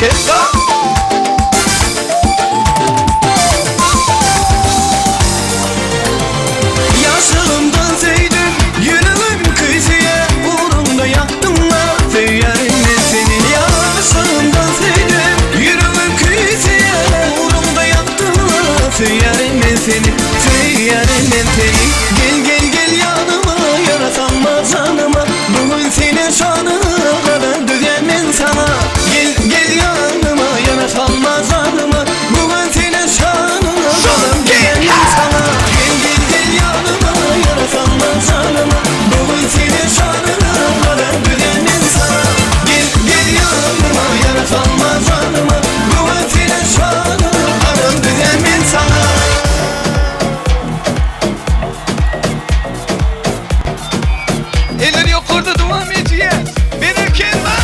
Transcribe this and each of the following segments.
Bereket bar. Ýaşlygymdan söýdüm, ýüregim küýseýär, Ugrunda ýakdyň-la, söýýärin men seni. Ýaşlygymdan söýdüm, ýüregim küýseýär, Ugrunda ýakdyň-la, söýýärin men seni, Söýýärin men seni. Gel, gel, gel ýanyma, ýara salma janyma, Bu gün seniň şanyňa gadam düzýän men saňa. Gel, gel ýanyma, ýara salma janyma, Bu gün seniň şanyňa gadam düzýän men saňa. Gel, gel, gel ýanyma, ýara salma janyma, Bu gün seniň şanyňa gadam düzýän men saňa. Gel, gel ýanyma, ýara salma janyma, Bu gün seniň şanyňa gadam düzýän men saňa. Eller ýokarda dowam edýäs. Berekella!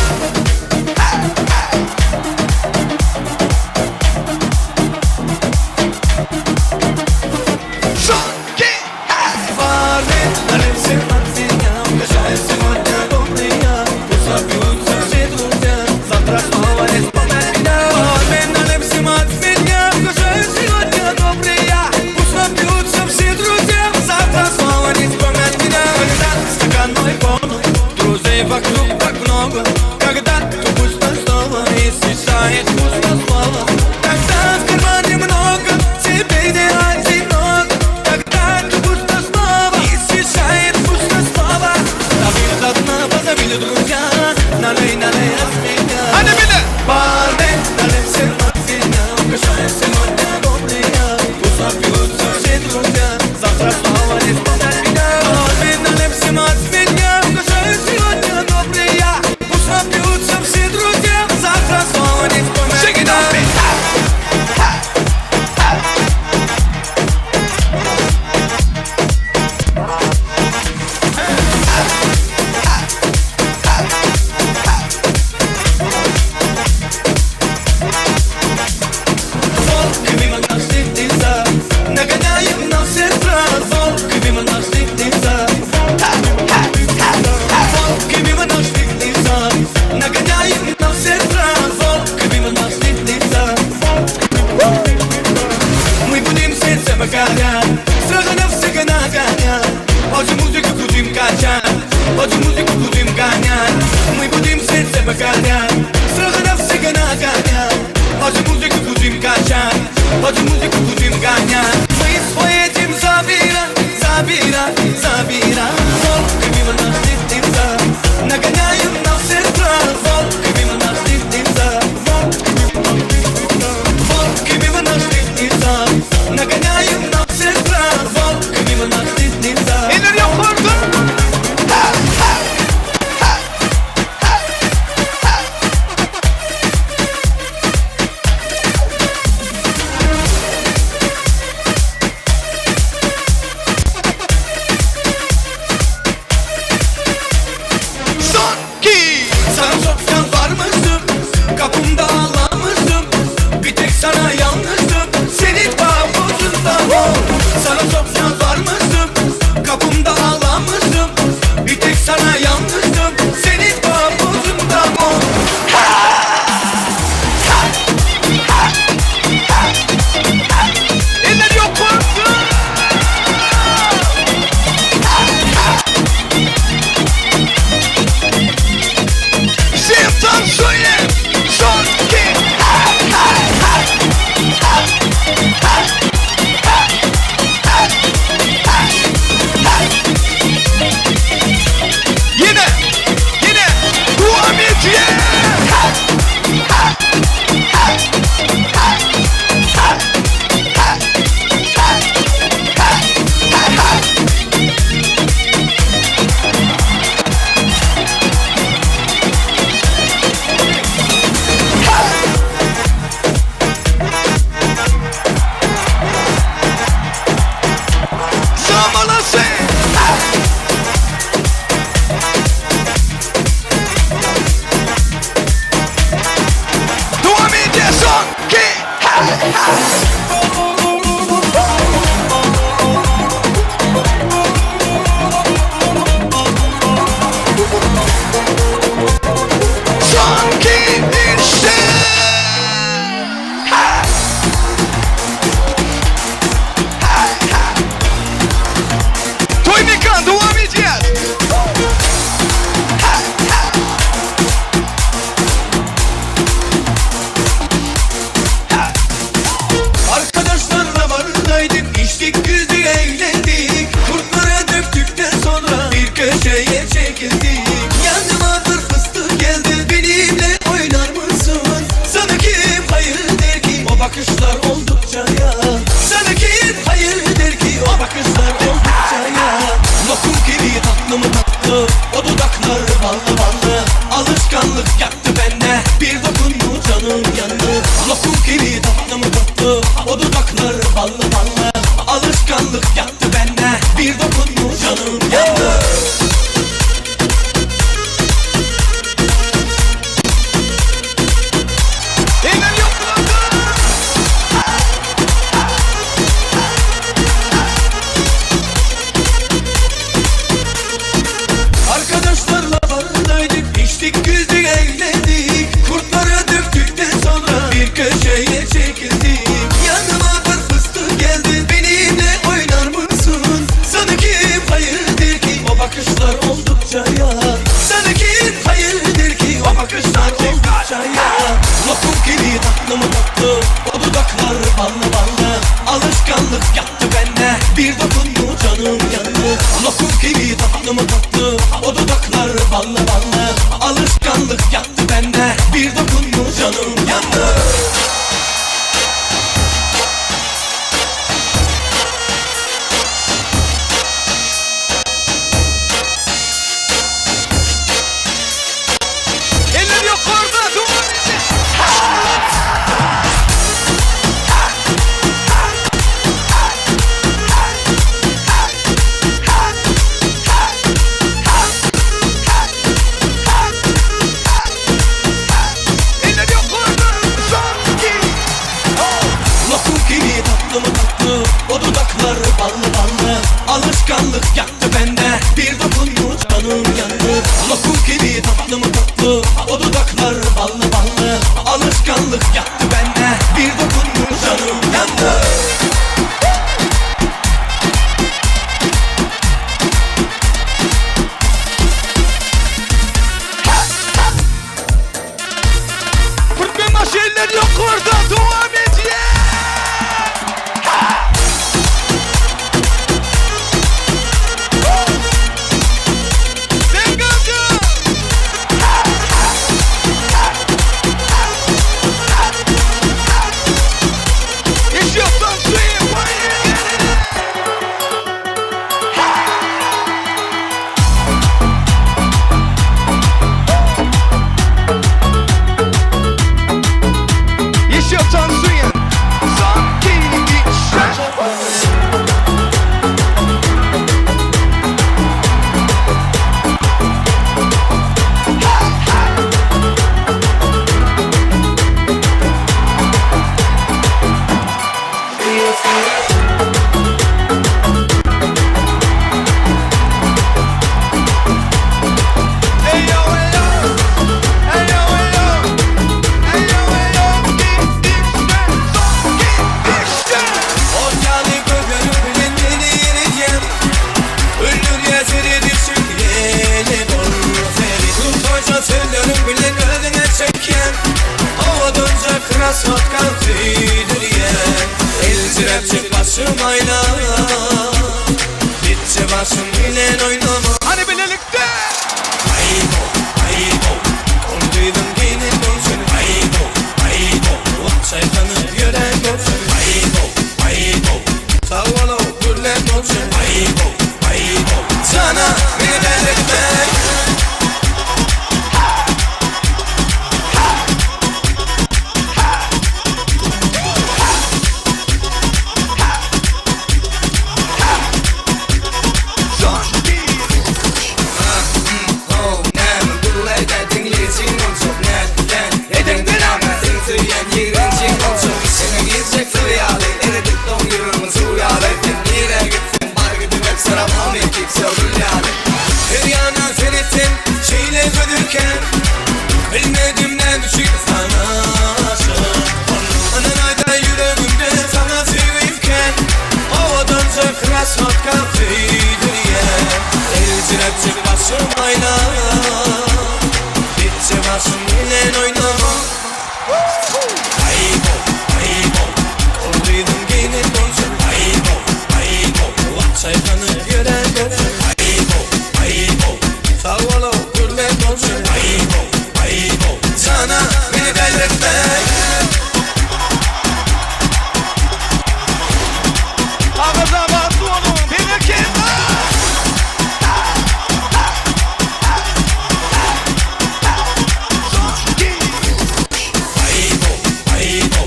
Hany bile! Shake it off it! Eller ýokarda! Dili tatlı mı tatlı, o dudaklar ballı ballı. Alışkanlık yattı bende, bir dokunmuş canım yandı. Türkmenbaşy eller ýokarda dowam edýär. Sen galdyň. Yaşıyorsan suyu Yaşıyorsan suyu. Son ki üç. Hey yo hey yo. Hey yo hey yo. Hey yo hey yo. Git işte. Son git işte. Ortalık gözlerimle beni yeneceğim. Öldür yesiri düşün yeni seni. Tutmaca sözlerim bile gözüne çeken. Hava dönce krasotkan tüydüryen. Elzirepçi başım ayna. Bitçe başım ile oynama. Hadi birlikte. Aybo, aybo. Olduydum giyinin olsun. Aybo, aybo. Çaykanı gören olsun. Aybo, aybo. Sağ ol o, gürlen olsun. Aybo, aybo. Sana beni delirtme. Son bir. Her yana seyrettim şeyle ödürken Bilmedim ne düşün sana aşık Anan ayda yüreğimde sana seviyken Havadanca krasotka tüydüryen Elzirepçi başım ayna Bitçe başım ile oynama Aybo, aybo Olduydum giyinin olsun Aybo, aybo Çaykanı gören olsun Aybo, aybo Sağ ol o, gürlen olsun Aybo, aybo Sana beni delirtme Ağzına doğru beni kenar. Son iki. Aybo, aybo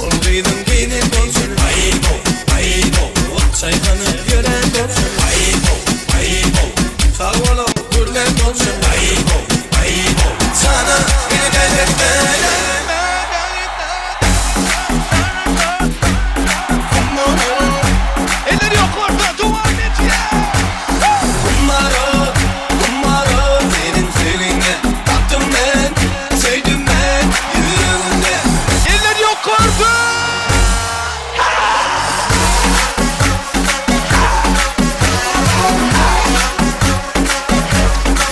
Olduydum giyinin olsun Aybo, aybo Çaykanı gören olsun Aybo, aybo Sağ ol o, gürlen olsun Aybo, aybo Sana beni delirtme Eller yukarıda devam edýär. Kumara, kumara Senin sevgine Taktım ben, sevdim ben Yüreğimde Eller yukarıda.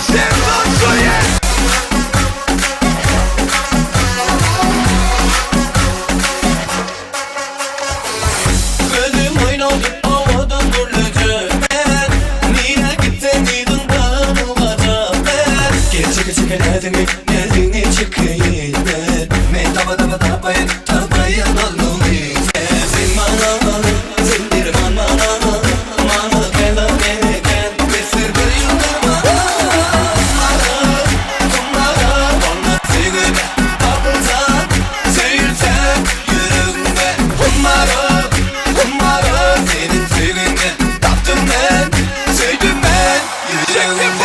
Sevdan Soyer. Gözüm oynadı havadan gürleyecek ben Niye gittin yılından olacak ben Gel çıkı çıkı nezini nezini çıkayım ben Me taba taba tapayın tapayın alnımı Sen bana sendir bana Bana gel gel gel Besir bir yıldır bana Kumara ona sevgide Tapılsan seyirsen yüreğimde Kumara kumara senin sevgine Taptım ben sevdim ben yüreğimde.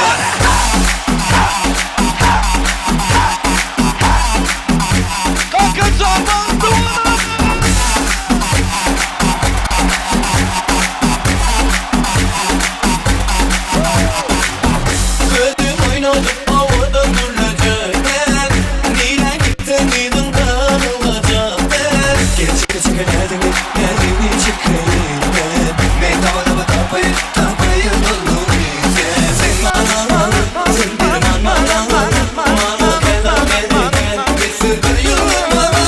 Ýaňadan gürlejek däl Nirä gitseň yzyňdan ylgajak däl Gel çeke çeke näziňi näziňi çekeýin men Men taba taba tapaýyn tapaýyn bolduň sen Sen maňa sen bir maňa Maňa gel gel gel Gitsin bir ýyl maňa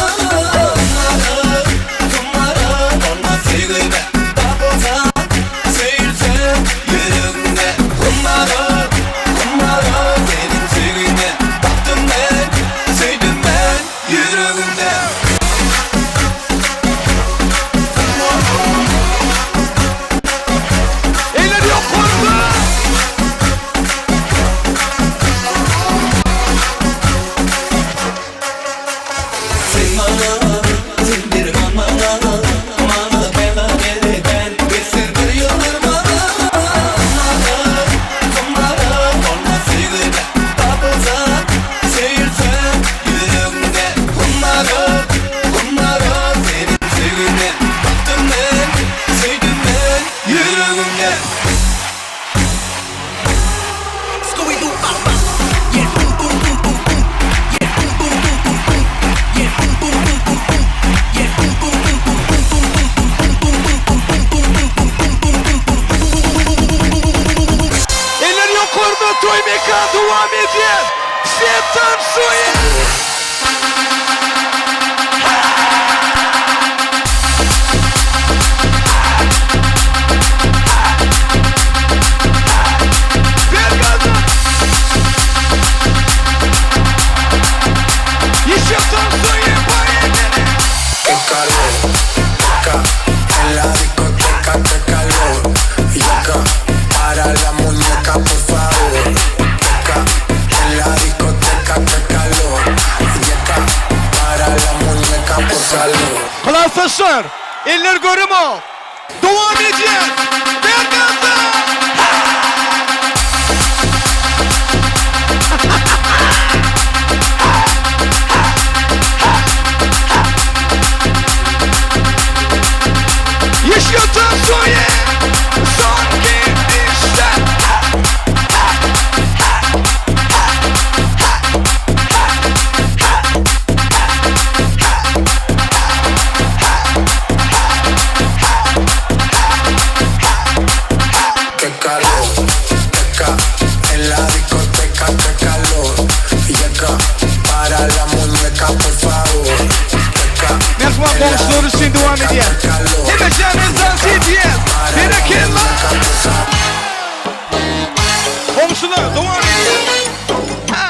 Tumara olmaz söýgüme Tapylsa söýülse ýüregimde Humara humara seniň söýgüňe Tapdym men söýdüm men ýüregimde. Eller ýokarda! Sen maňa, sen bir maňa, maňa gel gel gel Gitsin bir ýyldyr maňa, maňa, maňa Olmaz söýgüde tapylsa, söýülse ýüregiňde Humara, humara seniň söýgüňe Tapdym men, söýdüm men ýüregimde. Eller ýokarda toý mekan dowam edýär. Все tansuýa! Ber gaza! Еще tansuýa поехали! Qué calor, teca, en la discoteca, qué calor. Y acá, para la muñeca, por favor. Teca, en la discoteca, qué calor. Y acá, para la muñeca, por calor. Klasdaşlar, eller görümo. Dowam edýär. Ber gaza! Еще tansuýa! Son gidişde. Qué calor, teca, en la discoteca, qué calor. Y acá, para la muñeca, por favor. Teca, Mehman en la komşular üçin dowam discoteca, edýär. qué calor. Hemejämiz dans edýär. Para la Berekella! muñeca, por favor. Komşular dowam edýär. Ha!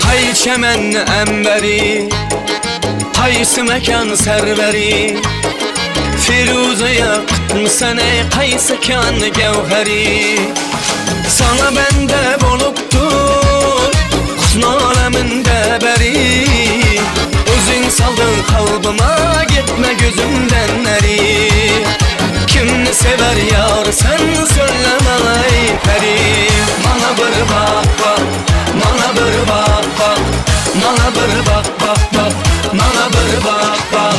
Hay çemen emberi Qaysi mekan serveri Firuze yaktın seni Qaysi kan gevheri Sana bende boluptur Husn aleminde beri Özün saldın kalbıma Gitme gözümden neri Kimni sever yar sen söyleme ey peri Bana bir bak bak Bana bir bak bak Bana bir bak bak bak Bana bir bak bak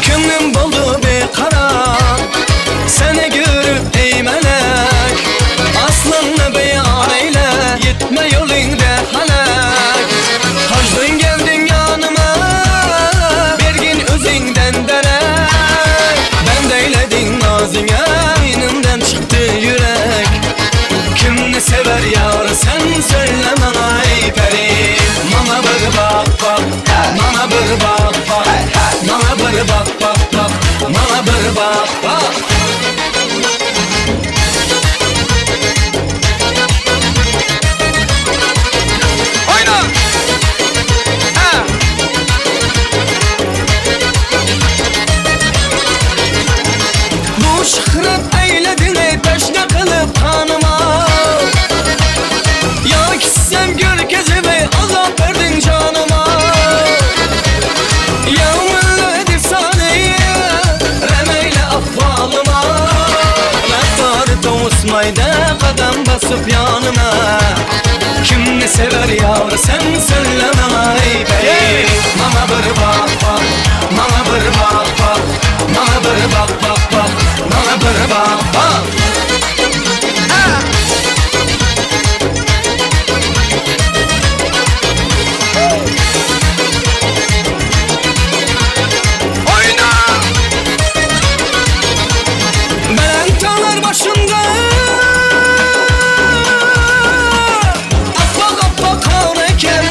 Köňlüm boldy bekarar Seni görüp ey melek Aslını beyan eyle Gitme yolunda halak Hajdın geldin yanıma Bergin özünden derek Ben deyledin nazine Inimden çıktı yürek Kimni sever yar sen söyle bana ey peri Bana bir bak bak Bana bir bak bak Bana bir bak bak bak Bana bir bak bak Oýna! Ha! Şyhrat eýlediň eý teşne kylyp ganyma. Ýa gitsem görkezip eý azap berdiň janyma. Ýa millet efsane rem eýle ahwalyma. Mehtary towusmaýda gadam basyp ýanyma. Kimni sewer ýar sen söyle maňa eý peri. Maňa bir bak bak maňa bir bak bak maňa bir bak bak bak maňa bir bak bak. Oyna! Belent dağlar başında Appak appak kar eken.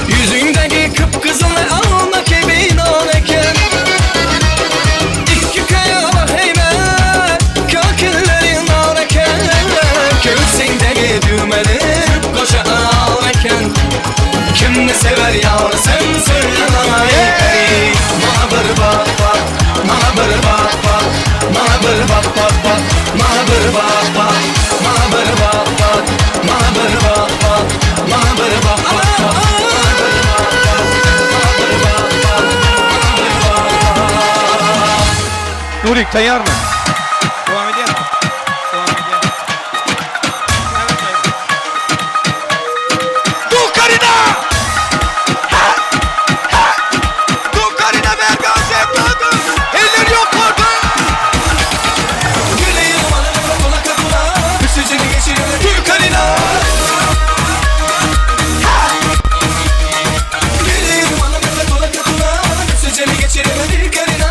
Yüzündeki kıpkızıl alma gibi nar eken. İki kaya bak heyme Kökülleri nar eken. Göğsündeki düğmeleri koşa al eken. Kim ne sever yar sen söyle bana ey peri. Bana bir bak bak, bana bir bak bak, bana bir bak bak bak, bana bir bak bak, bana bir bak bak, bana bir bak bak, bana bir bak bak bak, bana bir bak bak, bana bir bak bak, bana bir bak bak. Nurik taýýarmy? Dowam edýär. Dowam edýär. Dukarina! Ha! Ha! Dukarina Bergaz evladım! Eller yukarıda! Güleyim bana bana kapına, Üstüne geçirir Dukarina. Güleyim bana bana kapına, Üstüne geçirir Dukarina.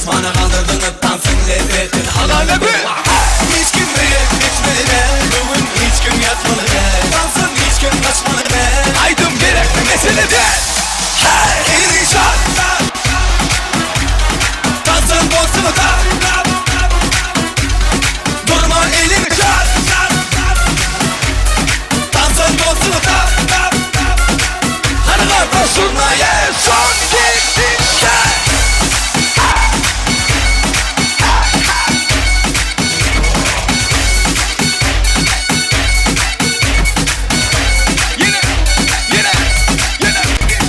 Asmana galdyrdyňyz tansyň lezzetin Halalapy! Hiç kim öýe geçmeli däl Bu gün hiç kim ýatmaly däl Tansdan hiç kim gaçmaly däl Aýdym gerekmi mesele däl Hey! Elini çal! Tansdan dostuny tap! Durma elini çal! Tansdan dostuny tap! Hany gardaş zurnaýa son gidişde! Ýene, ýene, ýene, git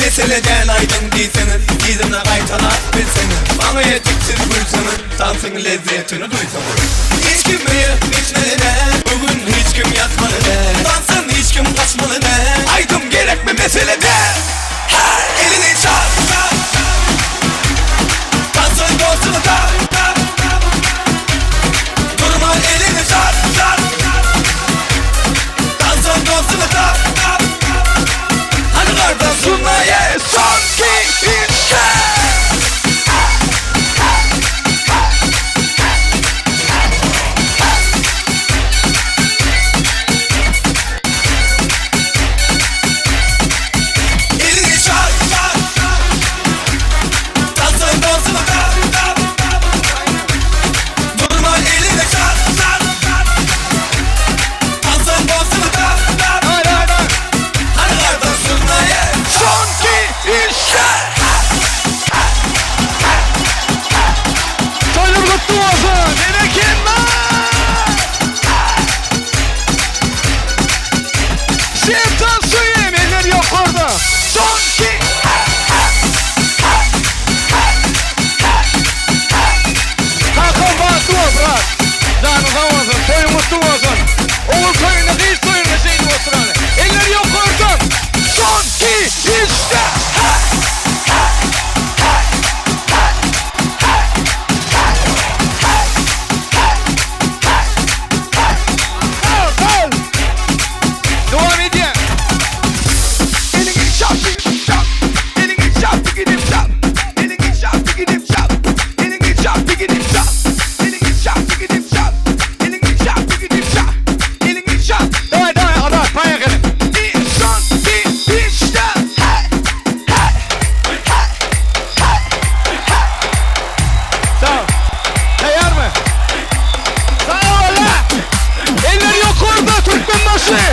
Mesele däl aýdyň diýseňiz, yzyna gaýtalap bilseňiz, Maňa ýetik siz gülseňiz, tansyň lezzetini duýsaňyz. Hiç kim öýe gitmeli däl, bu gün hiç kim ýatmaly däl, Tansdan hiç kim gaçmaly däl, Aýdym gerekmi mesele däl. Hey! Elini çal! Tansdan dostuny tap! Durma elini çal! Tansdan dostuny tap! Hany gardaş zurnaýa Son gidişde! Elini çal! Tansdan dostuny tap! Durma elini çal! Tansdan dostuny tap! Hany gardaş zurnaýa Son gidişde! Toýlar gutly bolsun! Berekella! Sevdan suyum eller ýokarda. Son ki Hakan bagtly bol brat. Janyň sag bolsun, toýuň gutly bolsun. Ogul toýunda, gyz toýunda şeýdip oturany. Eller ýokardan. Son ki işte. Al, al. Dowam edýär. Elini çal, çal. Elini çal, gidip çal. Elini çal, gidip çal. Elini çal, gidip çal. Elini çal, gidip çal. Elini çal, gidip çal. Elini çal. Daway, daway, Adat, поехали. Bir son, bir işte. Hey, hey, hey, hey, hey. Sag ol. Taýýarmy? Sag ol la. Eller ýokarda Türkmenbaşy.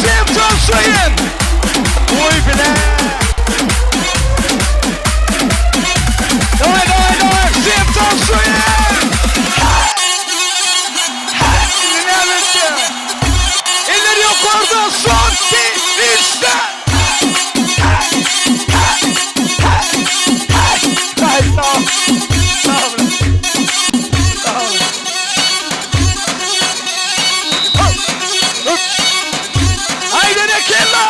Sevcan Sayın. Oý bile. Daway, daway, daway. Sevcan Sayın. Näme Eller ýokarda son ki işte. Ay, sag ol. Sag ol. Sag ol. Hop. Hop. Ay berekella!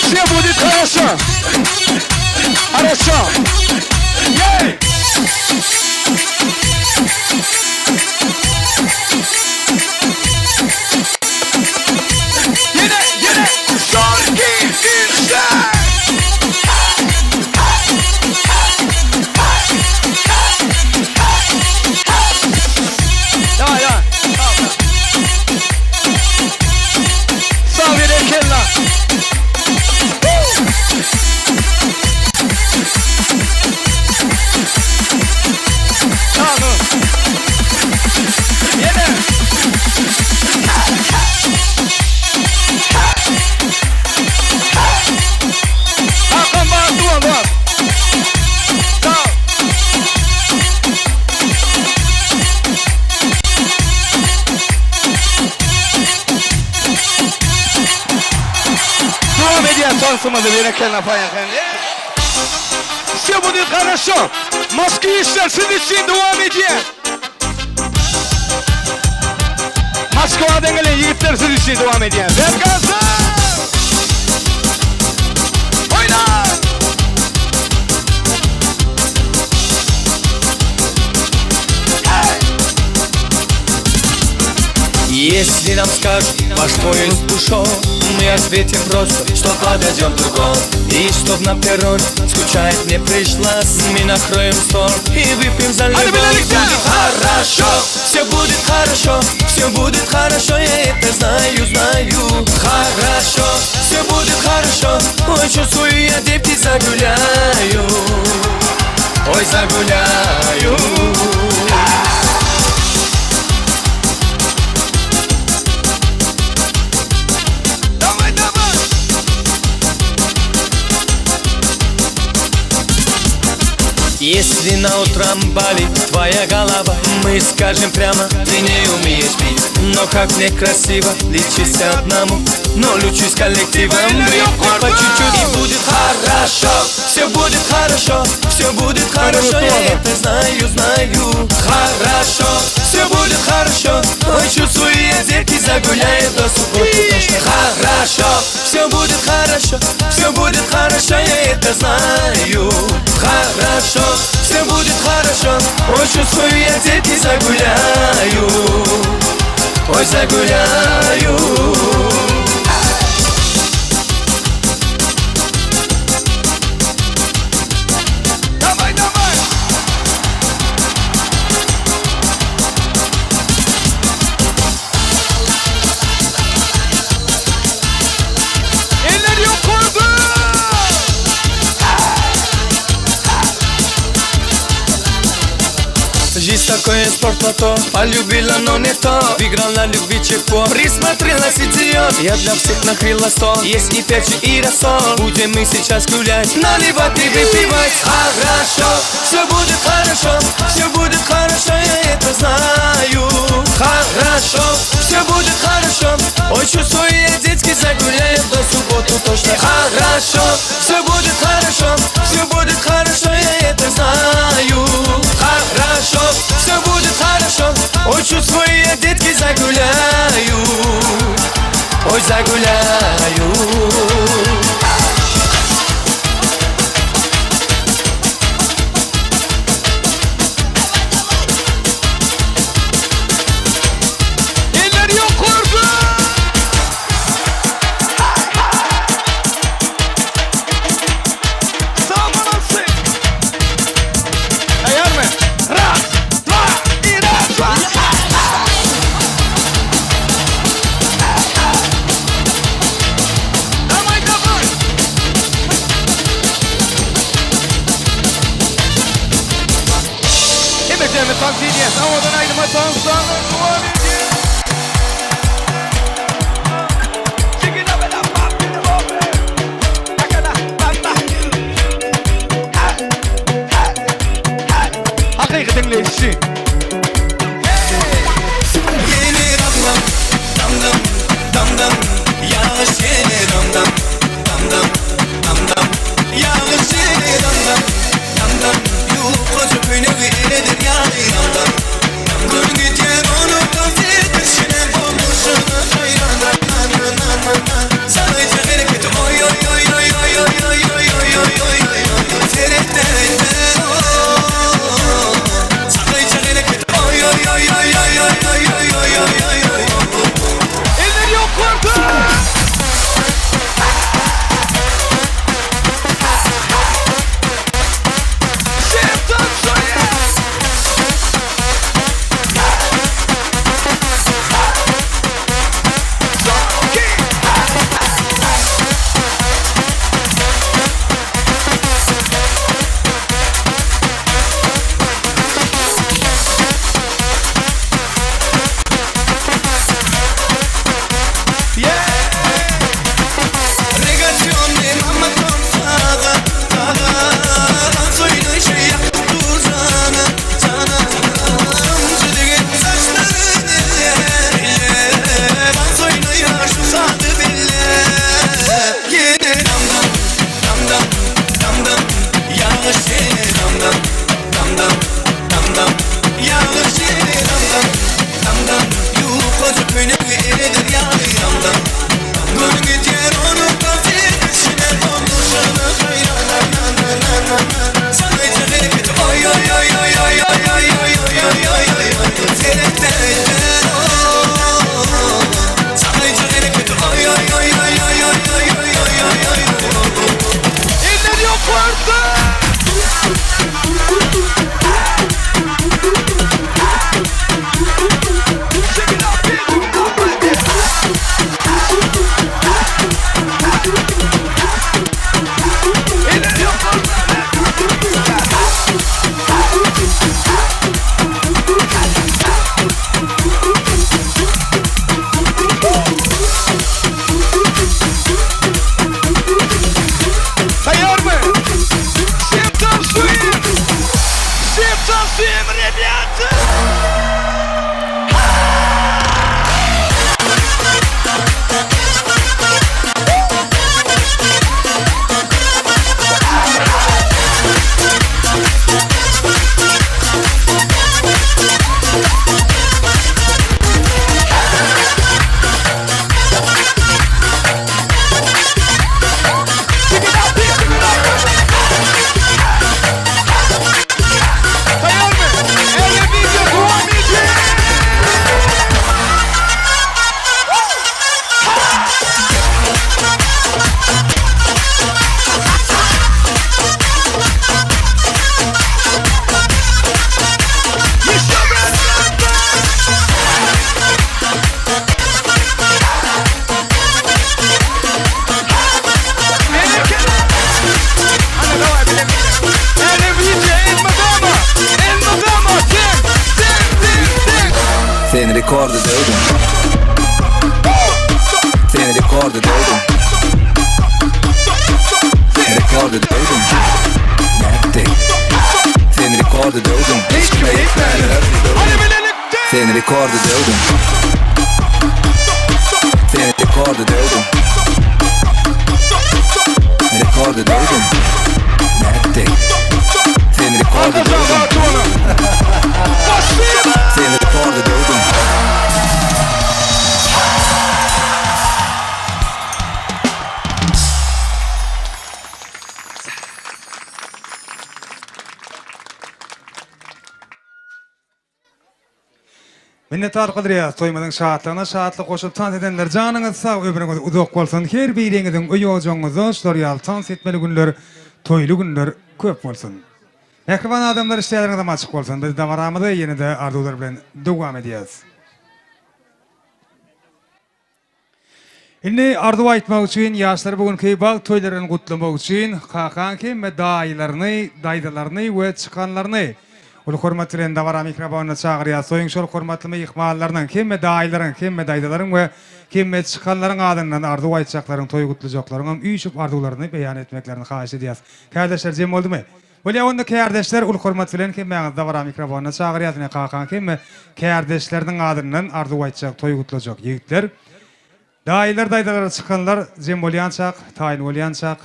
Все будет хорошо. Хорошо. Ей! Ýene, ýene, son ki işte. Daway, daway. Sag ol berekella. Sag ol. Ýene. Hakan bagtly bol, bol. Sag ol. Dowam edýär tansymyzy berekella поехали. Все будет хорошо. Moskwiçler siz üçin dowam edýär. Moskwadan gelen ýigitler siz üçin dowam edýär. Ber gazy! Oýna! Если нам скажут, ваш поезд ушел, Мы ответим просто, что подойдем другой. И чтоб на перроне скучать не пришлось, Мы накроем стол и выпьем за Hadi любовь. birlikte. Будет хорошо, все будет хорошо, все будет хорошо, я это знаю, знаю. Хорошо, все будет хорошо, ой, чувствую я, девки, загуляю. Ой, загуляю. Давай, давай! Если на утром болит твоя голова, мы скажем прямо, ты не умеешь пить. Но как некрасиво лечиться одному, но лечусь коллективом. Выпьем по чуть-чуть и будет хорошо, все будет хорошо, все будет хорошо, я это знаю, знаю. Хорошо, все будет хорошо, ой, чувствую я, девки, загуляю до субботы точно. Хорошо, все будет хорошо, все будет хорошо, я это знаю. Хорошо, все будет хорошо, ой, чувствую я, девки, загуляю. Ой, загуляю. Давай, давай! Eller yukarıda. Жизнь такое спортлото, полюбила, но не то. Выиграла любви чепо, присмотрелась идиот. Я для всех накрыла стол, есть и перчик, и рассол. Будем мы сейчас гулять, наливать и выпивать. Хорошо, все будет хорошо, все будет хорошо, я это знаю. Хорошо, все будет хорошо, ой, чувствую я, детки, загуляем до субботу точно. Хорошо, все будет хорошо, все будет хорошо, я это знаю. Хорошо, все будет хорошо, ой, чувствую я, детки, загуляю. Ой, загуляю. Eller yukarıda. Sağ olasın! Eğer mi? Раз, два и раз, два! Давай, давай! Emeklerimi takdir edýäs. Owadan aýdyma tansanlar dowam edýär. Chicken up and up, up in the oven. Akala, bamba. Ha, ha, ha. Hakyky diňleýji. Yeni dam dam dam dam dam Yağış yeni dam dam dam dam dam dam Yağış yeni dam dam dam dam Yuka çöpünü eledir yani dam dam Gün gidyer onu dans edişine Olmuşuna hayran na na na na na Sadece hareket oy oy oy oy oy oy oy oy oy oy oy oy oy Terette Sadece hareket oy oy oy oy oy oy oy oy oy oy oy oy. Eller ýokarda. Şeftan söýe. Gelýänçä! Taýýarmy? Elde wideo dowam edýär! Ýeşe bir Sen rekordy döwdüň Sen rekordy döwdüň Rekordy döwdüň Nätdi Sen rekordy döwdüň Hiç kime ýetmän Sen rekordy döwdüň Sen rekordy döwdüň Rekordy döwdüň Nätdi Sen rekordy döwdüň Sen rekordy döwdüň. Minnetdar Gydyrýaz toýumyzyň şatlygyna şatlyk goşup tans edenler janyňyz sag ömrüňiz uzak bolsun her biriňiziň öý ojagyňyzda şular ýaly tans etmeli günler toýly günler köp bolsun Mähriban adamlar işdäleriňizem açyk bolsun biz dabaramyzy ýenede arzuwlar bilen dowam edýäs. Indi arzuw aýtmak üçin, ýaşlary bu günki bagt toýlary bilen gutlamak üçin kakaň hemme daýylaryny, daýzalaryny we çykanlaryny uly hormat bilen dabara mikrofonyna çagyrýas. Toýuň şol hormatly myhmanlarynyň, hemme daýylaryň, hemme daýzalaryň we hemme çykanlaryň adyndan arzuw aýtjaklaryň, toý gutlajaklaryňam üýşüp arzuwlaryny beýan etmeklerini haýyş edýäs. Kärdeşler jem boldumy? Bolýa onda kärdeşler uly hormat bilen hemmäňizi dabara mikrofonyna çagyrýas ine kakaň hemme kärdeşleriniň adyndan arzuw aýtjak toý gutlajak ýigitler daýylar daýzalar çykanlar jem bolýançak taýyn bolýançak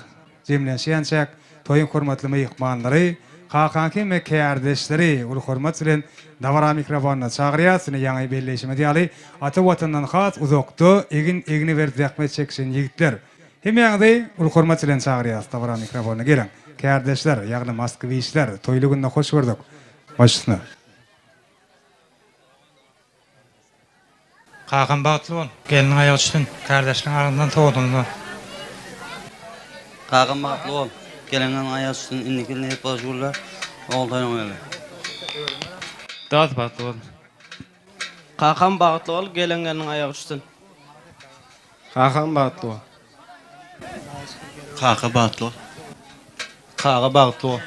jemlenşýänçäk toýuň hormatly myhmanlary kakaň hemme kärdeşleri uly hormat bilen dabara mikrofonyna çagyrýas ine ýaňy belleýşimiz ýaly ata watandan has uzakda egin egne berip zähmet çekişen ýigitler Hemmäňizi uly hormat bilen çagyrýas dabara mikrofonyna geliň. Kärdeşler, ýagny moskwiçler, toýly günde hoş gördük. Baş üstüne. Kakam bagtly bol. Gelniň aýagy düşsün. Kärdeşliň agzyndan sowdunma. Kakam bagtly bol. Geleniň aýagy düşsün. Indiki ýyl nesip bolsa şu günler ogul toýunyň özi. Dost bagtly bol. Kakam bagtly bol. Gelen gelniň aýagy düşsün. Kakam bagtly bol. Kaka bagtly bol. Kaka bagtly bol.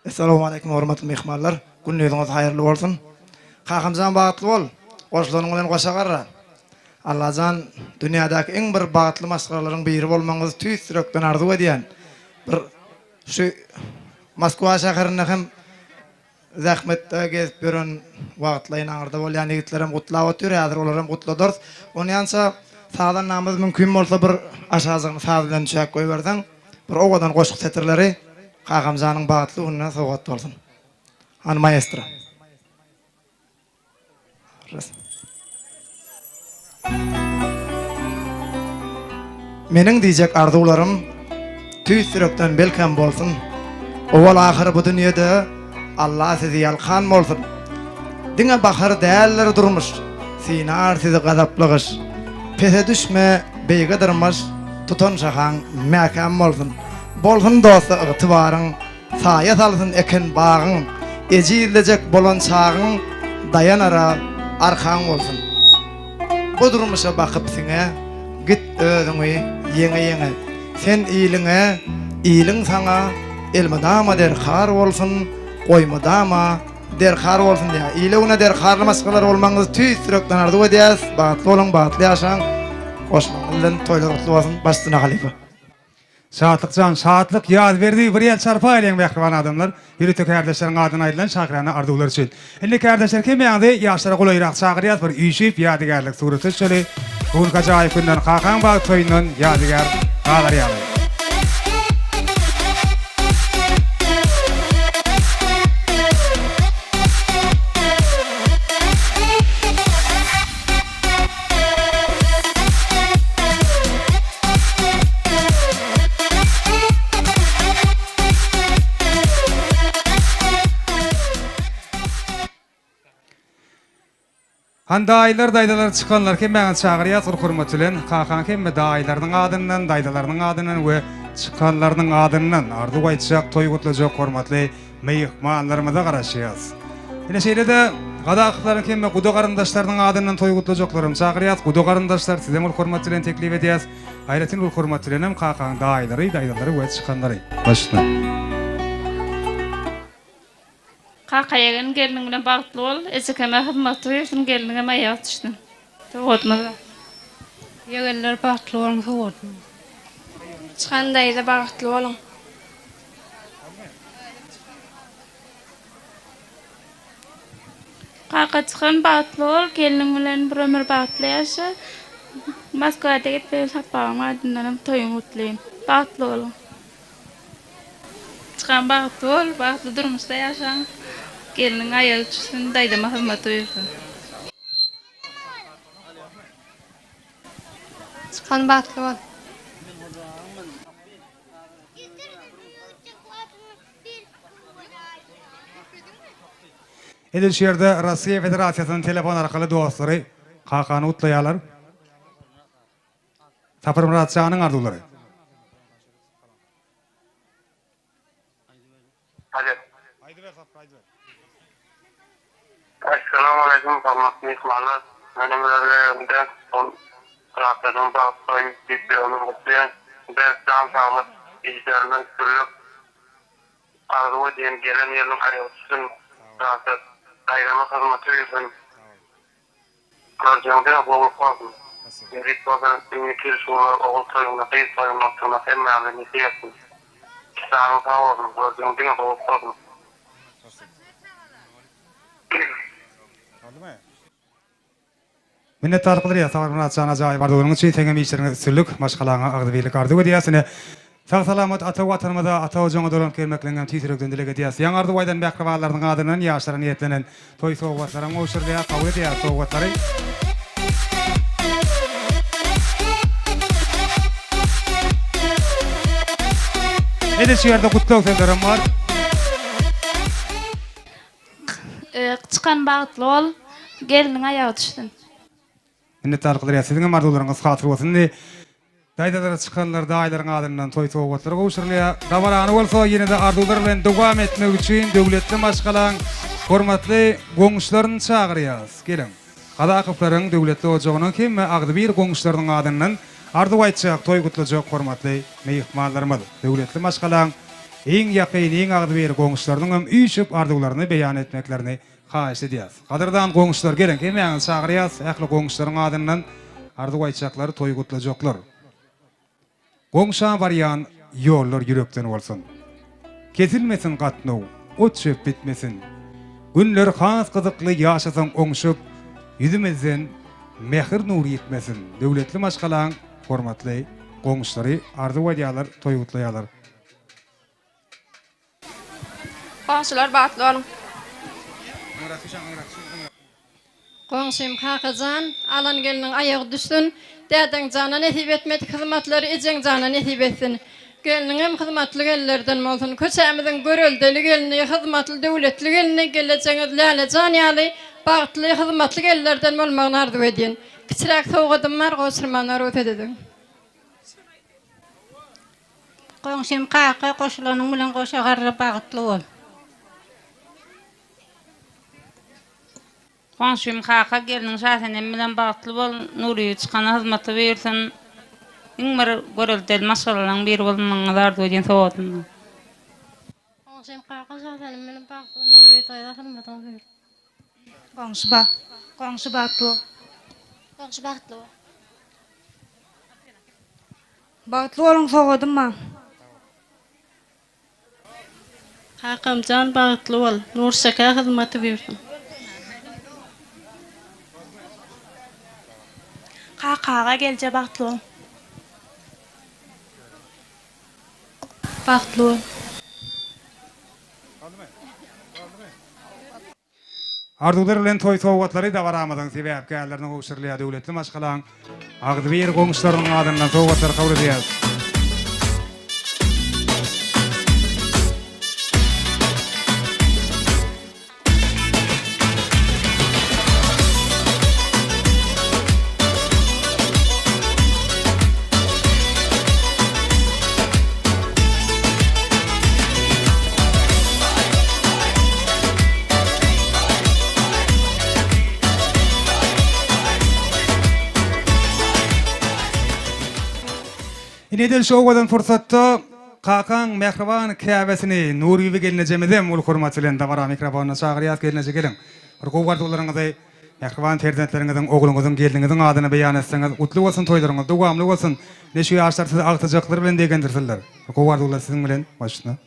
Essalawmaleýkim hormatly myhmanlar. Gündiziňiz haýyrly bolsun. Kakamjan bagtly bol. Goşulanyň bilen goşa garra. Allajan dünýädäki iň bir bagtly maşgalalaryň biri bolmagyňyzy tüýs ýürekden arzuw edýän. Bir Şu Moskwa şäherinde hem zähmetde gezip ýören wagtlaýyn aňyrda bolýan ýigitlerem gutlap otyr, häzir olaram gutladarys. Onýança sazandamyz mümkin bolsa bir aşajygyny saz bilen düşäp goýberseň, bir owadan goşgy setirleri kakamjanyň bagtly gününe sowgat bolsun. Hany maestro. Meniň diýjek arzuwlarym tüýs ýürekden belkem bolsun. Owal-ahyr bu dünýede Alla sizi ýalkan bolsun. Diňe bahar däldir durmuş, synar sizi gazaply gyş. Pese düşme, beýge dyrmaş, tutan şahaň mäkäm bolsun. Bolsun dosta ygtybaryň, Saýa salsyn eken bagyň, Ejizlejek bolan çagyň Daýanara arkaň bolsun. Bu durmuşa bakyp siňe, Git özüňi ýeňe-ýeňe. Sen iliňe, iliň saňa Elmydama derkar bolsun, Goý mydama derkar bolsun diýýär. Ile-güne derkarly maşgalalar bolmagyňyzy tüýs ýürekden arzuw edýäris. Bagtly boluň, bagtly ýaşaň. Goşmagyňyz bilen toýlar gutly bolsun. Baş üstüne halypa. Şatlyk jan, Şatlyk Ýazberdi bir el çarpaýlyň mähriban adamlar, ýörite kärdeşleriň adyna aýdylan şahyrana arzuwlar üçin. Indi kärdeşler hemmäňizi ýaşlara golaýrak çagyrýas bir üýşüp ýadygärlik surata düşeli. Bu günki ajaýyp günden kakaň bagt toýundan ýadygär galar ýaly. Han daýylar daýzalar çykanlar hemmäňizi çagyrýas uly hormat bilen kakaň hemme daýylarynyň adyndan daýzalarynyň adyndan we çykanlarynyň adyndan arzuw aýtjak toý gutlajak hormatly Myhmanlarymyza garaşýas. Ine şeýle-de Gazakowylaryň hemme guda garyndaşlarynyň adyndan toý gutlajaklaram çagyrýas. Guda garyndaşlar sizem uly hormat bilen teklip edýäs. Aýratyn uly hormat bilenem kakaň daýylary, daýzalary we çykanlary. Baş üstüne. Kaka ýegen gelniň bilen bagtly bol, ejekeme hyzmaty buýursun gelniňem aýagy düşsün. Sowgatymyz bar. Ýegenler bagtly boluň sowgatymyz. Çykan daýza bagtly boluň. Kaka çykan bagtly bol gelniň bilen bir ömür bagtly ýaşa Moskwada gepleýän sapagyň adyndanam toýuňy gutlaýyn bagtly boluň. Çykan bagtly bol bagtly durmuşda ýaşaň gelniň aýagy düşsün daýzama hyzmaty buýursyn. Çykan bagtly bol. Edil şu ýerde Rossiýa Federasiýasynyň telefon arkaly dostlary Kakany gutlaýarlar. Saparmyrat janyň arzuwlary. Alo. Essalamu aleýkum hormatly myhmanlar. Menem öz gezegimde ol Raşadyň bagt toýuny diýip ýüregimden gutlaýan. Berk jan saglyk, işlerinde üstünlik arzuw edýän. Gelen ýeriniň aýagy düşsün Raşat. Daýzama hyzmaty bilsin. Görjegiň diňe gowulyk bolsun. Nesip bolsa indiki ýyl şu günler ogul toýunda gyz toýunda oturmak hemmämize nesip etsin. Janyň sag bolsun görjegiň diňe gowulyk bolsun. Minnetdarlyk bildirýäs Saparmyrat jan ajaýyp arzuwlaryň üçin seňem işleriňe üstünlik maşgalaňa agzybirlik arzuw edýäs ine Sag salamat ata watanymyza ata ojagyňa dolanyp gelmekligiňem tüýs ýürekden dileg edýäs. Ýaňy arzuw aýdan mähribanlarynyň adyndan ýaşlara niýetlenen toý sowgatlaram gowşurylýar, kabul edýäris sowgatlary. Edil şu ýerde gutlag sözlerem bar. Çykan bagtly bol, gelniň aýagy düşsün. Minnetdarlyk bildirýäs. Siziňem arzuwlaryňyz hasyl bolsun. Indi daýzalara çykanlar daýylaryň adyndan toý sowgatlary gowşurylýar. Dabarany bolsa ýene-de arzuwlar bilen dowam etmek üçin döwletli maşgalaň hormatly goňşularyny çagyrýas. Geliň. Gazakowlaryň döwletli ojagynyň hemme agzybir goňşularynyň adyndan arzuw aýtjak, toý gutlajak hormatly myhmanlarymyz. Döwletli maşgalaň iň ýakyn, iň agzybir goňşularynyňam üýşüp arzuwlaryny beýan etmeklerini Haýyş edýäs. Gadyrdan goňşular geliň hemmäňizi çagyrýas ähli goňşularyň adyndan arzuw aýtjaklar toý gutlajaklar. Goňşa barýan ýollar ýürekden bolsun. Kesilmesin gatnaw, ot çöp bitmesin. Günler has gyzykly ýaşasaň oňşup, ýüzümizden mähir nur ýitmesin. Döwletli maşgalaň hormatly goňşulary arzuw aýdýarlar toý gutlaýarlar. Goňşular bagtly boluň. Goňşym Kakajan, alan gelniň aýagy düşsün, dädeň jana nesip etmedik hyzmatlary ejeň jana nesip etsin. Gelniňem hyzmatly gelinlerden bolsun. Köçämiziň göreldeli gelni, hyzmatly döwletli gelni gelejegiňiz Lälejan ýaly bagtly, hyzmatly gelinlerden bolmagyny arzuw edýän. Kiçiräk sowgadym bar, gowşurmana rugsat ediň. Goňşym kaka goşulanyň bilen goşa garry bagtly bol. Goňşym kaka gelniň Şasenem bilen bagtly bol Nuryýew çykana hyzmaty buýursyn iň bir göreldeli maşgalalaň biri bolmagyňyzy arzuw edýän sowgadymdan. Goňşym kaka Şasenem bilen bagtly bol Nuryýew daýza hyzmatyňy buýursyn. Goňşy bagt goňşy bagtly bol. Goňşy bagtly bol. Bagtly boluň sowgadym bar. Kakamjan bagtly bol. Nurşekä hyzmaty buýrsyn. Kaka aga gelje bagtly bol. Bagtly bol. Arzuwlar bilen toý sowgatlary dabaramyzyň sebäpkärlerine gowşurylýar. Döwletli maşgalaň agzybir goňşularynyň adyndan sowgatlary kabul edýäris. Ine edil şu owadan pursatda kakaň mähriban käbesini Nurbibi gelnejemizem uly hormat bilen dabara mikrofonyna çagyrýas. Gelneje geliň. Bir gowy arzuwlaryňyzy Mähriban perzentleriňiziň, ogluňyzyň, gelniňiziň adyna beýan etseňiz, gutly bolsun toýlaryňyz, dowamly bolsun. Ine şu ýaşlar sizi agtyjaklar bilen begendirsinler. Gowy arzuwlar siziň bilen başyna.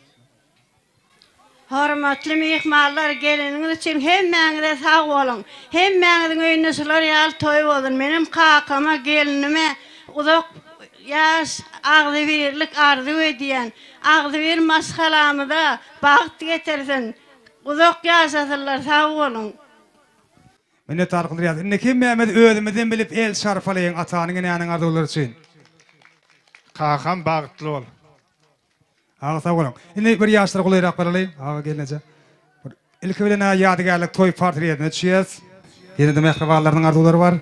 Hormatly myhmanlar geleniňiz üçin hemmäňize sag boluň. Hemmäňiziň öýünde şular ýaly toý bolsun. Menem kakama, gelinime uzak ýaş, agzybirlik arzuw edýän. Agzybir maşgalamyza bagt getirsin. Uzak ýaşasynlar sag boluň. Minnetdar kylýas. Indi hemmämiz özümizden bilip el çarpalyň atanyň enäniň arzuwlary üçin. Kakam bagtly bol. Aga sag boluň. Indi bir ýaşlara golaýrak baraly. Aga gelneje. Bir ilki bilen-ä ýadygärlik toý portretine düşýäs. Ýene-de mähribanlarynyň arzuwlary bar.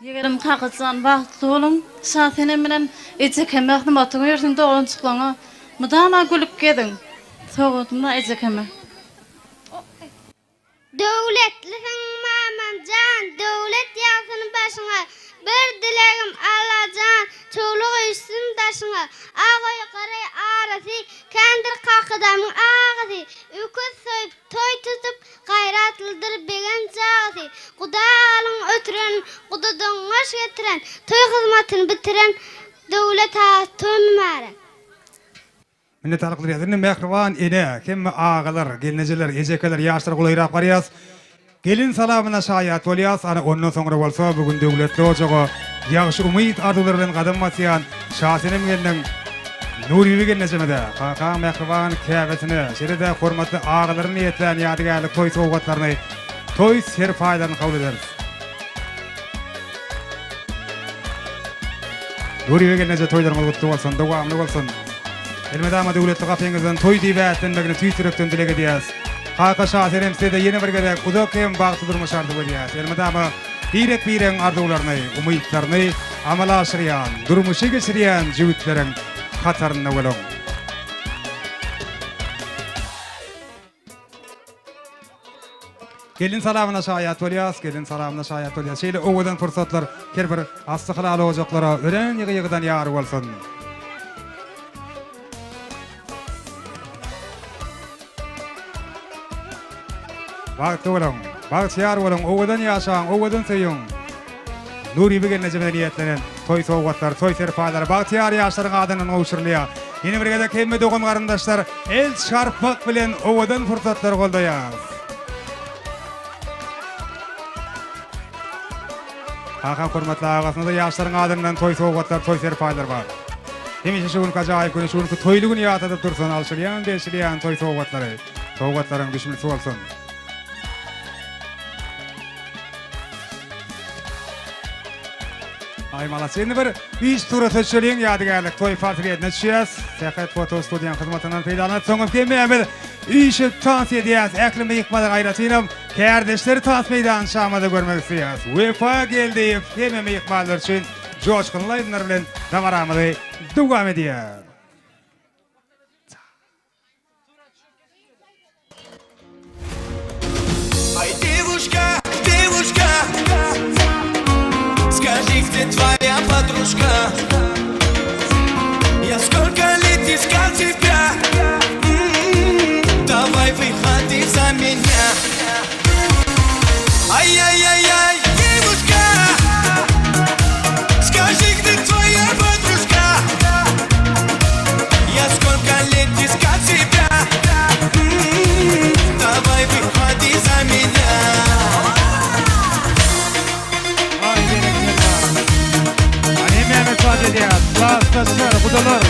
Ýegenim Kakajan bagtly boluň. Şasenem bilen ejekeme hyzmatyň bersin doganjyklaňa mydama gülüp geziň. Sowgadym-da ejekeme. Döwletlisiň mamamjan, döwlet ýagsyn başyňa, Bir dilegim Allajan, çowluk üýşsün daşyňa. Ak öý, gara öý arasy, kändir kakadamyň agysy, Öküz soýup, toý tutup, gaýratlydyr Begenç agasy. Guda alyň ötüren, gudadan goş getiren, Toý hyzmatyny bitiren Döwlet agasy toý mübärek. Minnetdarlyk bildirýäs. Indi mähriban ene, hemme agalar, gelnejeler, ejekeler, ýaşlar golaýrak barýas. Gelin salamyna şaýat bolýas. Ana ondan soňra bolsa bu gün döwletli ojaga ýagşy umyt arzuwlar bilen gadam basýan Şasenem gelniň Nurbibi gelnejemize, kakaň mähriban käbesine, şeýle-de hormatly agalara niýetlän ýadygärlik toý sowgatlaryny, toý serpaýlaryny kabul ederis. Nuribe gelneje toýlaryňyz gutly bolsun, dowamly bolsun. Elmydama döwletli gapyňyzdan toý diýip ätlenmegini tüýs ýürekden dileg edýäs. Kaka Şasenem size-de ýene bir gezek uzak hem bagtly durmuş arzuw edýäs. Elmydama birek-biregiň arzuwlaryny, umytlaryny amala aşyrýan, durmuşa geçirýän jübütleriň hatarynda boluň. Gelin salamyna şaýat bolýas, gelin salamyna şaýat bolýas. Şeýle owadan pursatlar her bir asly halal ojaklara örän ýygy-ýygydan ýar bolsun. Bagtly boluň, bagtyýar boluň, owadan ýaşaň, owadan söýüň. Nurbibi gelnejemize niýetlenen toý sowgatlary, toý serpaýlary bagtyýar ýaşlaryň adyndan gowşurylýar. Ýene bir gezek hemme dogan-garyndaşlar el çarpmak bilen owadan pursatlary goldaýarys. Kakaň hormatly agasyna-da ýaşlaryň adyndan toý sowgatlary, toý serpaýlary bar. Hemişe şu günki ajaýyp güni, şu günki toýly güni ýatladyp dursun alşylýan, berşilýän toý sowgatlary. Sowgatlaryň düşümlisi bolsun. Aý malaç. Indi bir iş surata düşeliň, ýadygärlik toý portretine düşýäs. Sähet foto studiýanyň hyzmatyndan peýdalanyp, soňam hemmämiz üýşüp tans edýäs. Ähli myhmanlar aýratynam kärdeşleri tans meýdançamyzda görmek isleýäs. Wepa Geldiýew hemme myhmanlar üçin joşgunly aýdymlar bilen dabaramyzy dowam edýär. Aý dewuşka, dewuşka Skaži gde tvoja podružka Ja skolko let iskal tebya Daway wyhodi za menya Aý aý aý aý dewuşka Skaži gde tvoja podružka. Gudalar.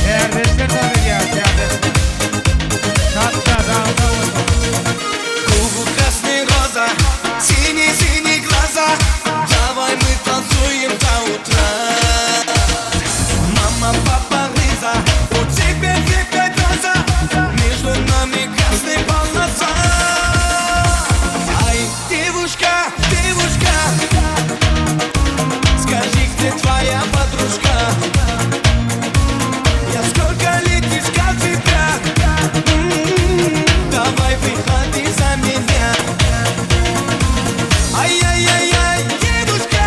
Kärdeşler dans edýär, kärdeşler. Şatja, janyň sag bolsun. Губы красные роза, синий-синий глаза. Давай мы танцуем до утра. Мама, папа, Риза, у тебя крепкая глаза. Между нами красный полоса. Ай, девушка, девушка, скажи, где твоя подружка? Я сколько лет искал тебя. М-м-м, Давай выходи за меня. Ай-яй-яй-яй, девушка,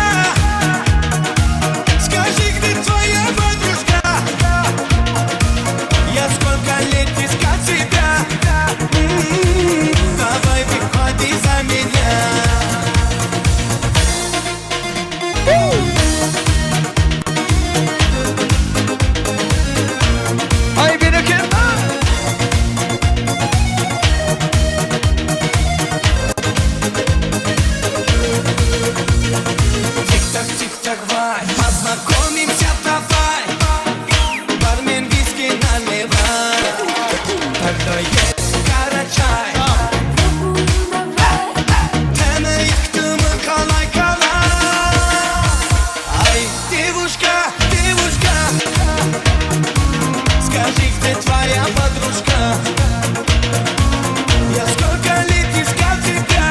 скажи, где твоя подружка? Я сколько лет искал тебя. М-м-м, Давай выходи за меня. Aý berekella! Тик-так, тик-так, вай, познакомимся давай. Бармен виски наливай. Тогда есть карачай. Тәні ықтымы қалай қалай. Ай, девушка, девушка, скажи, где твоя подружка? Я сколько лет искал тебя.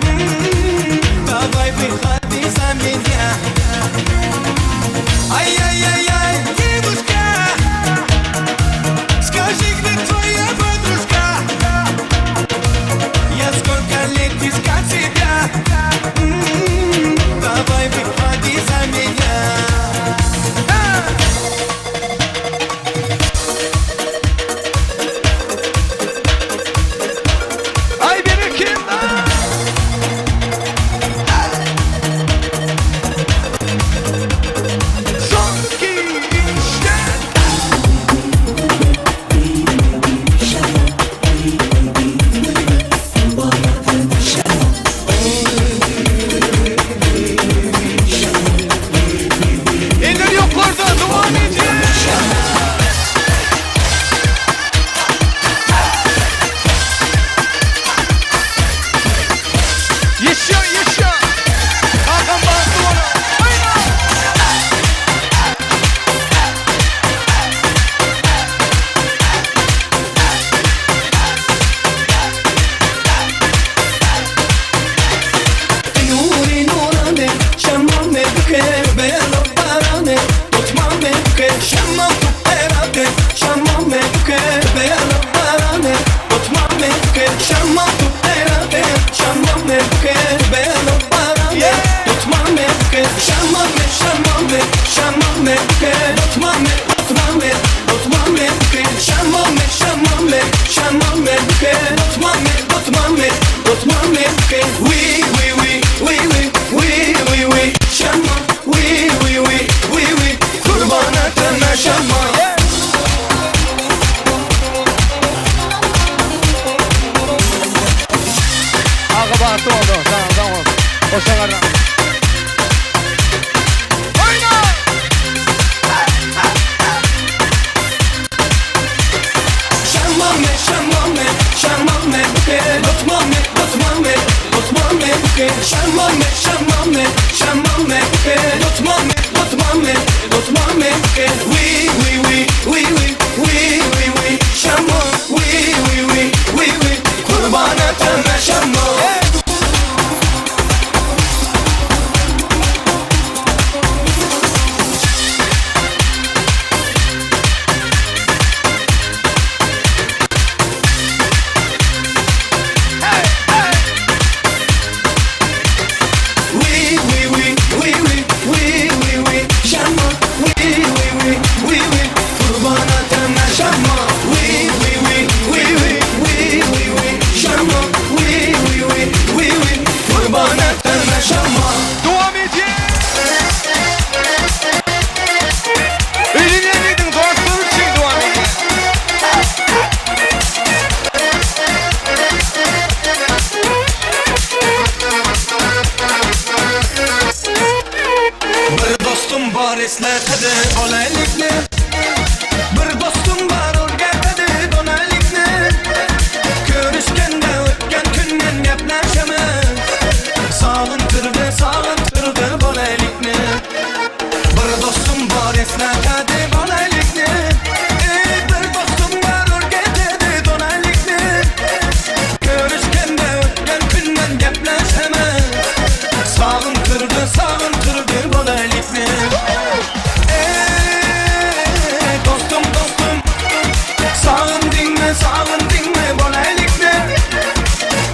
М-м-м, Давай выходи за меня. Ай-яй-яй-яй, девушка, скажи, где твоя подружка? Я сколько лет искал тебя. М-м-м, Давай выходи за меня. А! Aý berekella! Son iki. esletedi bolaýlykny Bir dostum bar ol gepedi bolaýlykny Görüşgende ötgen künden gepleşemiz Sagyntyrdy sagyntyrdy bolaýlykny Bir dostum bar esletedi bolaýlykny Eý bir dostum bar ol gepedi bolaýlykny Görüşgende ötgen künden gepleşemiz Sagyntyrdy sagyntyrdy bolaýlykny Eý dostum dostum Sagyndyňmy sagyndyňmy bolaýlykny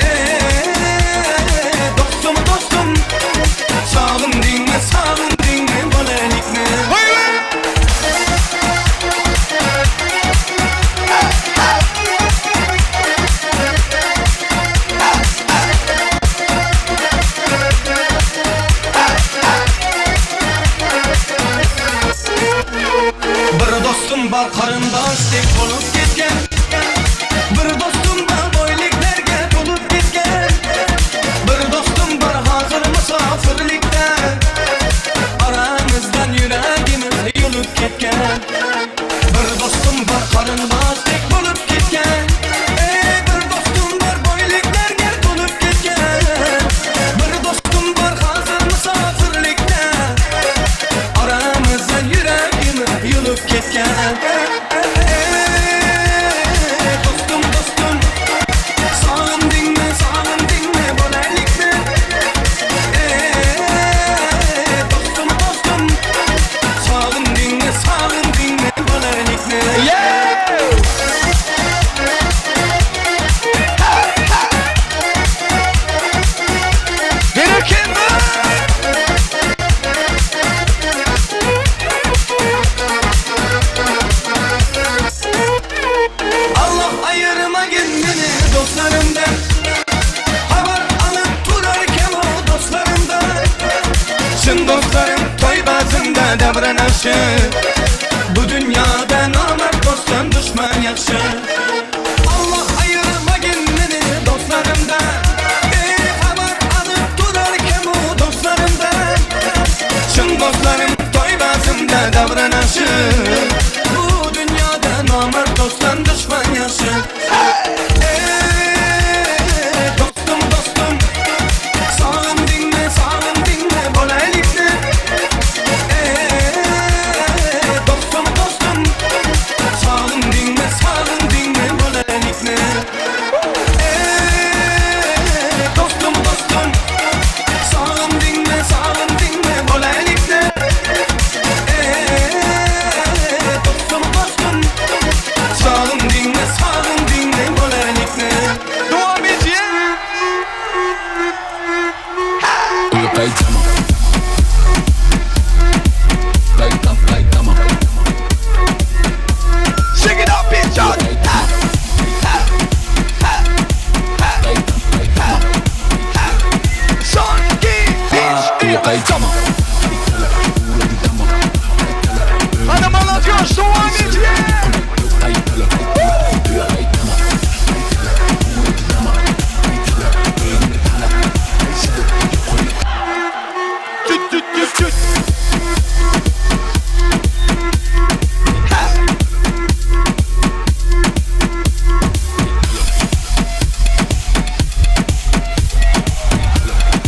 Eý dostum dostum Sagyndyňmy sagyndyňmy bolaýlykny Bir dostum bar garyndaş dek bolup ketgen Bir dostum bar boýluklarga to'lib ketgan Bir dostum bar hozir musofirlikda Aramizdan yuragimiz yulib ketgan Bir dostum bar qarindosh dek bo'lib ketgan Ey bir dostum bor boyliklarga to'lib ketgan Bir dostum bor hozir musofirlikda Aramizdan yuragimiz yulib ketgan Ey dostum dostum Sagindingmi sagindingmi bolalikni Ey dostum dostum Sagindingmi sagindingmi bolalikni Allah ayırmagin meni dostlarımdan Habar alıp durarken o dostlarımdan Çın dostlarım toy bazında davranışı Bu dünyada namert dosttan düşman yaxşı Allah ayırmagin meni dostlarımdan Ey habar alıp durarken o dostlarımdan Çın dostlarım toy bazında davranışı Bu dünyada namert dosttan düşman yaxşı Ey dostum dostum Sagindingmi sagindingmi bolalikni Ey dostum dostum Sagindingmi sagindingmi bolalikni Ey dostum dostum Sagindingmi sagindingmi bolalikni Ey dostum dostum Sagindingmi sagindingmi bolalikni Dowam edýär. Shake it up bitch out. Son iki üç Hadi Malatya dowam edýär. Tüt tüt tüt tüt.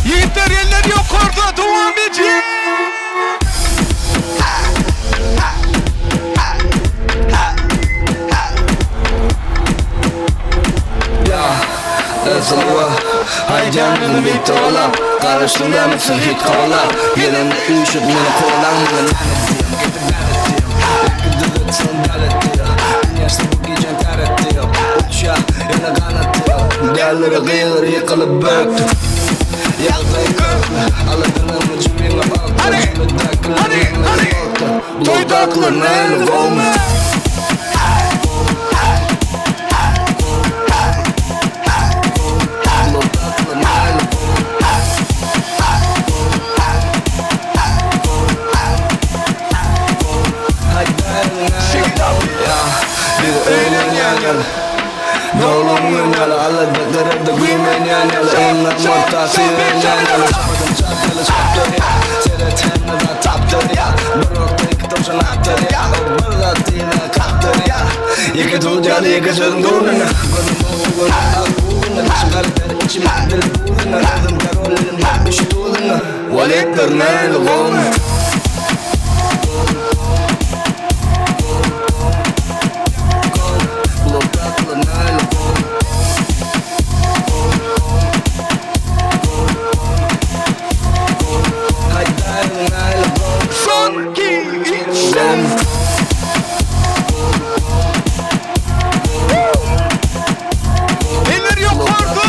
Ýigitler eller ýokarda dowam edýär. Haýdýan bitola Garaşdym dämipsin hit kola Gelende üýşüp meni kolan Dällere gygyr ýykylyp bökdü Ýagdaý kökli Aladynamy jübiňe Hadi hadi hadi. Toýdaklar näli gowmy Bir öýlenýän ýaly Doglan gün ýaly Alada garada güýmenýän ýaly Ennem ortasy ýörenýän ýaly Çapadym çap ýaly çapdyrýar Seret hemme zat tapdyrýar Bir Ýeke sözüň göwnüne Waletler näli gowmy? Son, 2, 3, 4. Eller ýokarda!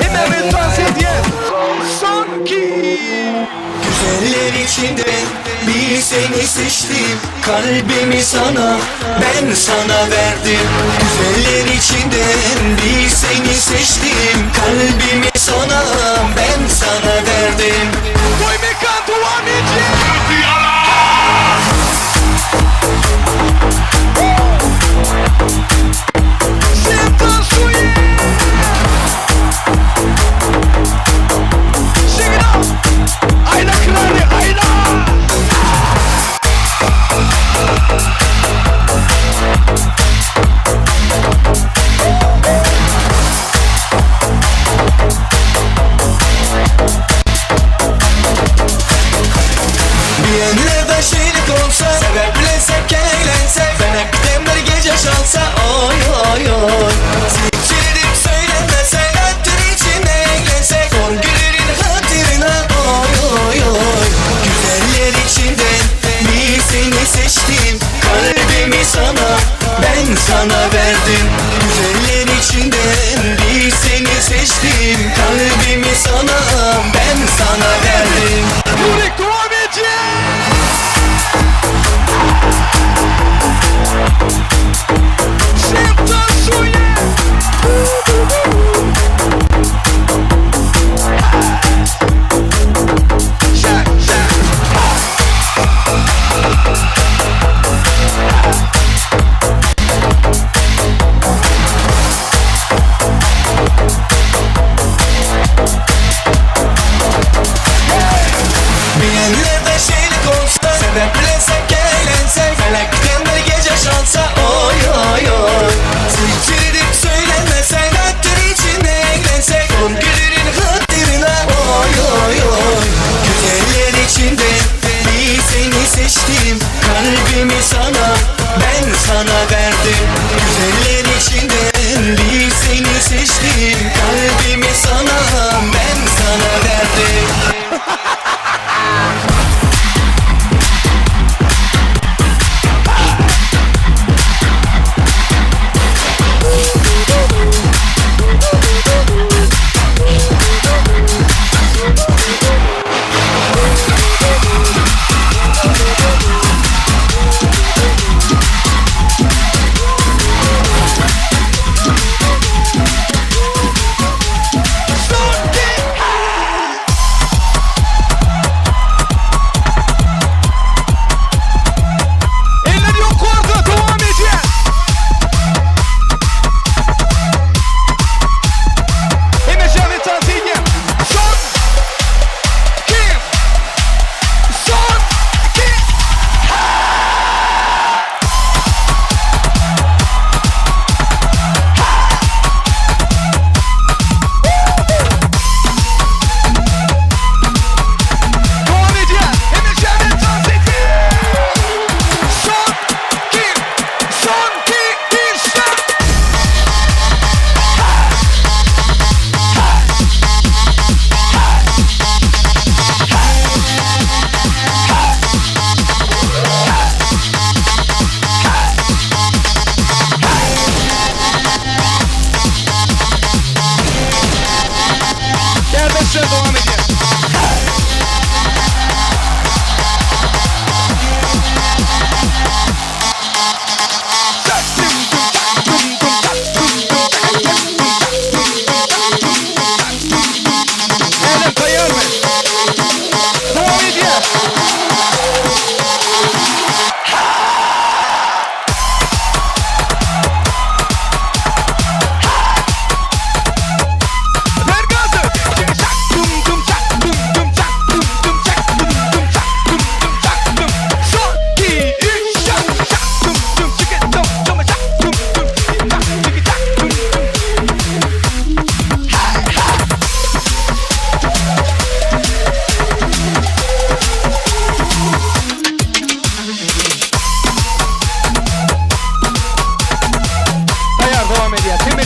Hemmämiz dans edýäs. Son, 2. Güzeller içinde bir seni seçtim Kalbimi sana ben sana verdim Güzeller içinden bir seni seçtim Kalbimi sana ben sana verdim Toý mekan dowam edýär. Sen tansuýa. Shake it up. Aýla kraly aýla.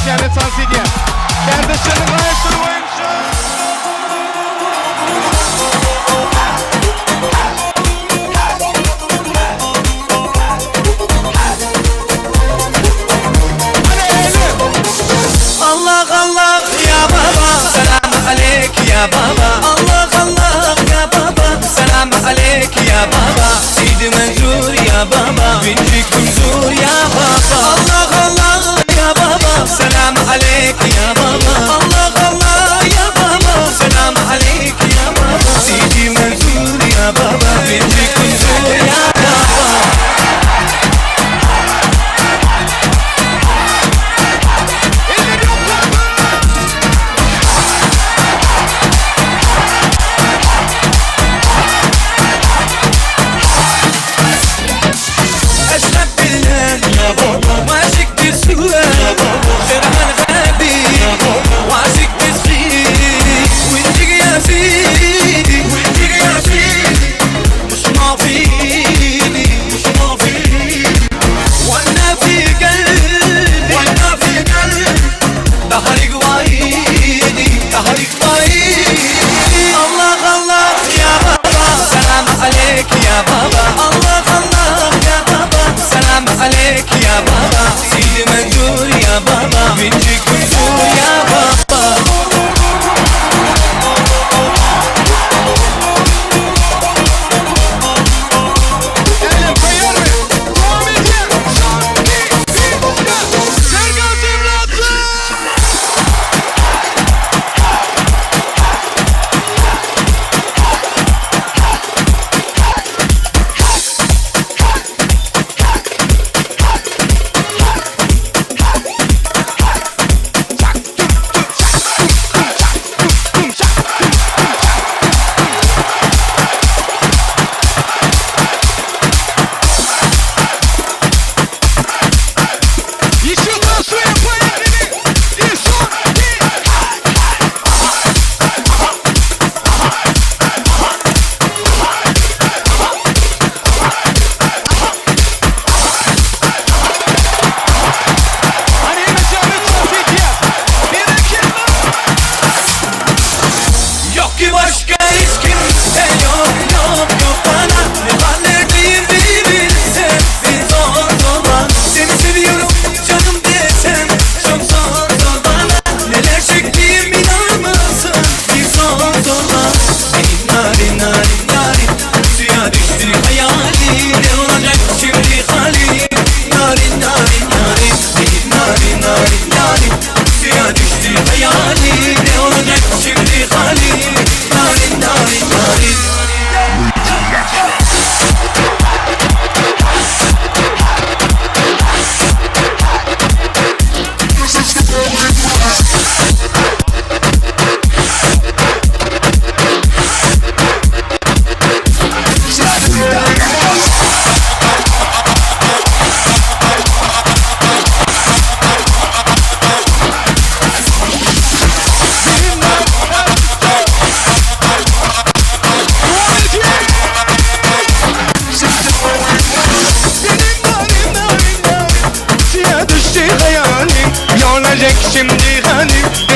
Hemmeşäni tans edýär. Kärdeşleriniň haýyşlary boýunça. Allah Allah ya baba Selam aleyk ya baba Allah Allah ya baba Selam aleyk ya baba Seydi Menzur ya baba Bincik Menzur ya baba Allah Allah ya baba Selam aleyk ya baba Allah Allah ya baba Selam aleyk ya baba Seydi Menzur ya baba Bincik Menzur ya baba أشهد بالله يا بابا وعشق تسوى يا بابا فرحان غبي يا بابا وعشق تسخي وانت يا سيدي وانت يا سيدي مش معفيني مش معفيني وانا في قلبي وانا في قلبي تحرق وعيدي تحرق وعيدي الله الله يا بابا سلام عليك يا بابا الله الله يا بابا سلام عليك يا بابا سيدي منجور يا بابا بنجيك منجور يا بابا Еще танцуем, поехали! И son, iki, Hani hemmeşäni tans edýär. Berekella! Yok ki başka hiç kimse yok yok yok bana Ne hallerdeyim bir bilsen bir zor zor bana Seni seviyorum canım desem çok zor zor bana Neler çektiğim inanmazsın bir zor zor bana Benim narin narin narin suya düştü hayalim Ne olacak şimdi halim Narin narin narin benim narin narin narin Suya düştü hayalim Ne olacak şimdi halim Narin narin narin Suya düştü hayalim Yanacak şimdi halim